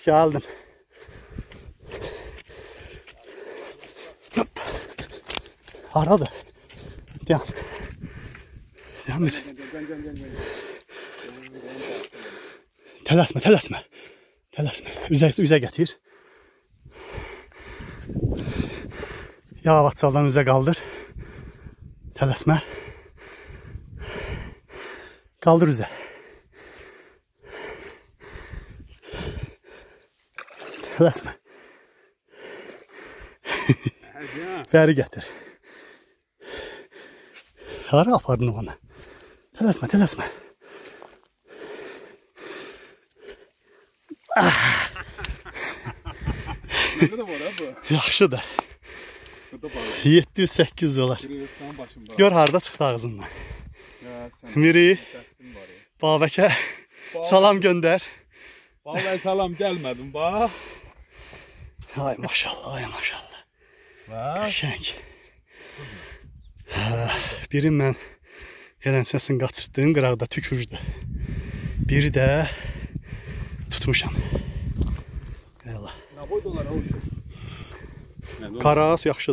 Gəldim. Hop. Haradır? Dayan. Dayan bir. Tələsmə, tələsmə. Tələsmə. Üzə gətir. Yavaşcadan üzə qaldır. Tələsmə. Qaldır üzə. Tələsmə. Bəri gətir. Hara apardın onu? Tələsmə, tələsmə. Yaxşıdır. 700-800 olar. Gör harda çıxdı ağzından. Miri, Babəkə salam göndər. Vallahi salam gəlmədim bax. Ay maşallah, ay maşallah. Qəşəng. Biri mən elənsəsini qaçırtdım, qıraqda tükürdü. Biri də tutmuşam. Eyvallah. Karas yaxşıdır.